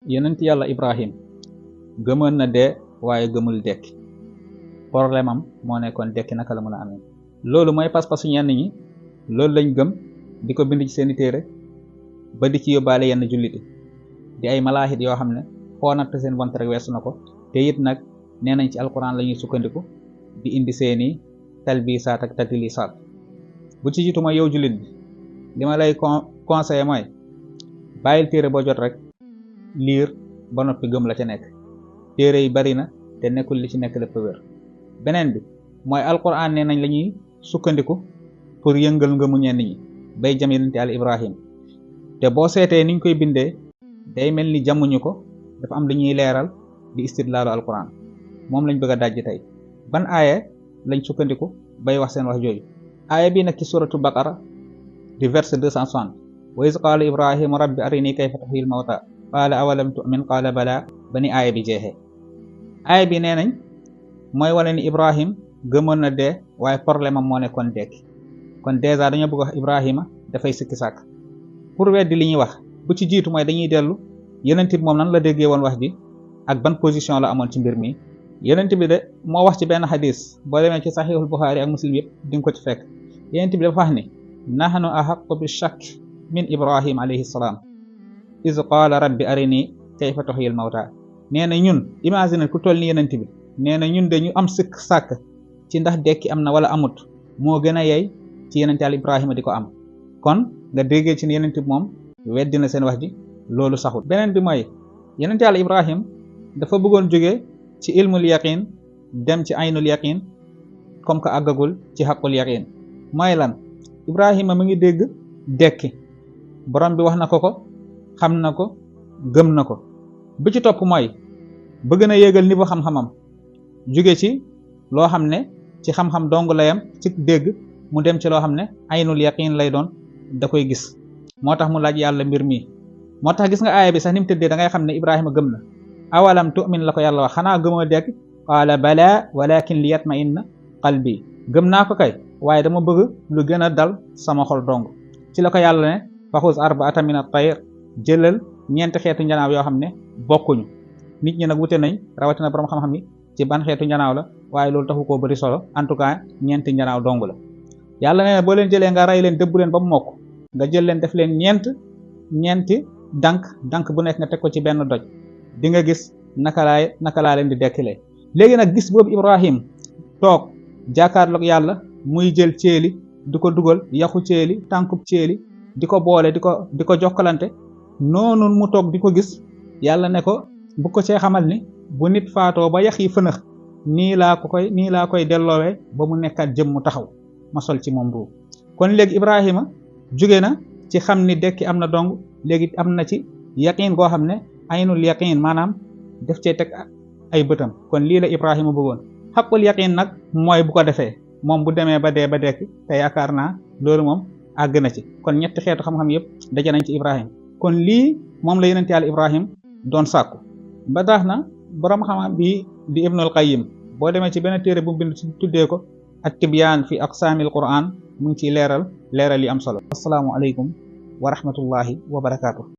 yonent yàlla Ibrahim gëmoon na dee waaye gëmul dekki problème am moo nekkoon dekki naka la mën a amee. loolu mooy pas-pasu ñenn ñi, loolu lañ gëm di ko bind ci seeni téere ba di ci yóbbaale yenn julliti di ay malaahit yoo xam ne foo natt seen bant rek weesu na ko, te it nag nee nañ ci alquran la ñuy sukkandiku di indi seeni talbisaat ak tadlisaat. bu ci jiitu mooy yow jullit bi li ma lay conseillé mooy bàyyil téere boo jot rek liir ba noppi gëm la ca nekk. téere yi bari na te nekkul li ci nekk lépp wér. beneen bi mooy alquran nee nañ la ñuy sukkandiku pour yëngal ngëmu ñenn ñi bay jam yonent Yàlla Ibrahim, te boo seetee niñ koy bindee day mel ni jamuñu ko, dafa am lu ñuy leeral di istidlaalu alquran. moom lañ bëgg a dajj tey. ban aaya lañ sukkandiku bay wax seen wax jooju? aaya bi nag ci suratu baqara di verset 260, wa iz qaala ibrahimu rabbi arini kayfa tuhyil mawta qaala awalam tu'min qaala bala, ba ni aaya bi jeexee. aaya bi nee nañ mooy wane ni Ibrahim gëmoon na dee waaye problème am moo nekkoon dekki. kon dèjà dañoo bëgg wax Ibrahima dafay sikki sàkk. pour weddi li ñuy wax bu ci jiitu mooy dañuy dellu yonent bi moom nan la déggee woon wax ji ak ban position la amoon ci mbir mi. yonent bi de moo wax ci benn xadis, boo demee ci saxiixul Buxaari ak Muslim yëpp di nga ko ci fekk. yonent bi dafa wax ni nahnu ahaqqu bi shakk min Ibrahim alayhi salaam iz qaala rabbi arini kayfa tuhyil mawta. nee na ñun imagine ku toll ni yonent bi nee na ñun de ñu am sikk sàkk ci ndax dekki am na wala amut moo gën a yey ci yonent Yàlla Ibrahima di ko am. kon nga déggee ci yonent bi moom weddi na seen wax ji, loolu saxul. beneen bi mooy yonent Yàlla Ibrahim dafa bëggoon jóge ci ilmul yaqin dem ci aynul yaqin comme que àggagul ci xaqul yaqin. mooy lan? Ibrahima mu ngi dégg dekki, borom bi wax na ko xam na ko gëm na ko. bi ci topp mooy bëgg na yéegal niveau xam-xamam jóge ci loo xam ne ci xam-xam dong layam ci dégg mu dem ci loo xam ne aynul yaqin lay doon, da koy gis. moo tax mu laaj yàlla mbir mi. moo tax gis nga aaya bi sax ni mu tëddee da ngay xam ne Ibrahima gëm na. awalam tu'min la ko yàlla wax, xanaa gëmoo dekk? qaala bala walakin liyatma'inna qalbi. gëm naa ko kay waaye dama bëgg lu gën a dal sama xol dong. ci la ko yàlla ne faxuz arba'atan min at-tayr, jëlal ñeenti xeetu njanaaw yoo xam ne bokkuñu. nit ñi nag wute nañ, rawatina borom xam-xam yi, ci ban xeetu njanaaw la, waaye loolu taxu koo bëri solo. en tout cas ñeenti njanaaw dong la. yàlla nee na boo leen jëlee nga rey leen, dëbb leen ba mu mokk, nga jël leen def leen ñeenti dank bu nekk nga teg ko ci benn doj, di nga gis naka laa leen di dekkilee. léegi nag gis boobu Ibrahim toog jàkkaarloog yàlla muy jël ceeli di ko dugal, yaxu ceeli tànkub ceeli di ko boole di ko jokkalante, noonu mu toog di ko gis. yàlla ne ko bu ko cee xamal ni bu nit faatoo ba yax yi fënax nii laa koy delloowee ba mu nekkaat jëm mu taxaw ma sol ci moom ruub. kon léegi Ibrahima jóge na ci xam ni dekki am na dong, léegi am na ci yaqin goo xam ne aynul yaqin, maanaam def cee teg ay bëtam. kon lii la Ibrahima bëggoon. xaqul yaqin nag mooy bu ko defee moom bu demee ba dee ba dekki, te yaakaar naa loolu moom àgg na ci. kon ñetti xeetu xam-xam yëpp daje nañ ci Ibrahima. kon lii moom la yonent Yàlla Ibrahim doon sàkku. ba tax na borom xam-xam bii di Ibnul Qayyim boo demee ci benn téere bu bind ci tuddee ko at-Tibyaan fi aqsaamil Qur'aan mu ngi ciy leeral yi am solo. assalaamu aleykum wa rahmatullahi wa barakaatu.